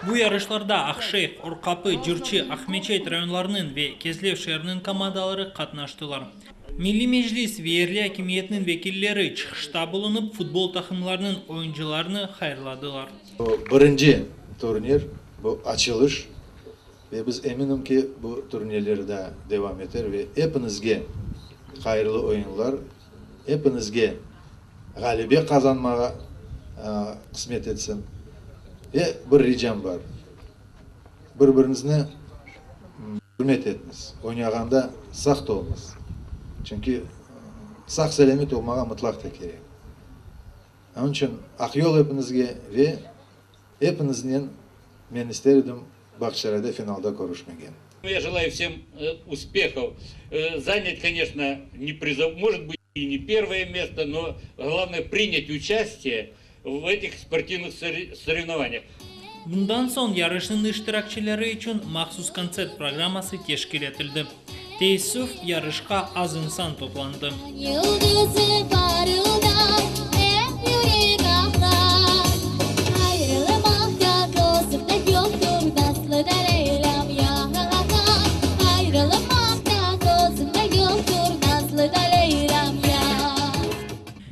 Bu yarışlarda Aqşeyh, Orqapı, Cürçi, Aqmeçet rayonlarınıñ ve Kezlev şeeriniñ komandaları qatnaştılar. Milliy Meclis ve yerli akimiyetniñ vekilleri çıqışta bulunıp, futbol taqımlarınıñ oyuncılarını hayırladılar. Bu birinci turnir, bu açılış ve biz eminim ki, bu turnirler daa devam eter ve epiñizge hayırlı oyunlar, epiñizge ğalebe qazanmağa qısmet etsin. Ve bir ricam bar, bir-biriñizni ürmet etiñiz, oynağanda saqt oluñız, çünki sağ-selâmet olmağa mıtlaq ta kerek. Onıñ içün aq yol epiñizge ve epiñiznen men ister edim Bağçasarayda finalda körüşmege. Я желаю всем успехов. Занять, конечно, не призов, может быть, и не первое место, но главное принять участие в этих спортивных соревнованиях. Bundan soñ yarışnıñ iştirakçileri içün mahsus kontsert programması teşkil etildi. Teessüf, yarışqa az insan toplandı. Yıldızı parıldar, er yürek ağlar. Ayrılmaqqa közümde yoqtur, nazlı da Leylâm yar. Ayrılmaqqa közümde yoqtur, nazlı da Leylâm yar.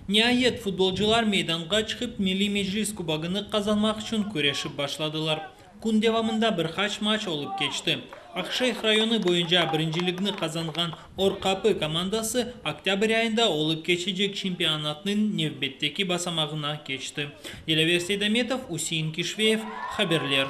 Niayet, futbolcılar meydanğa çıqıp, Milliy Meclis kubogını qazanmaq içün küreşip başladılar. Kün devamında bir qaç maç olıp keçti. Aqşeyh rayonı boyunca birincilikni qazanğan Orqapı komandası oktâbr ayında olıp keçecek çempionatnıñ nevbetteki basamağına keçti. Dilâver Seydametov, Üsein Kişveyev, haberler.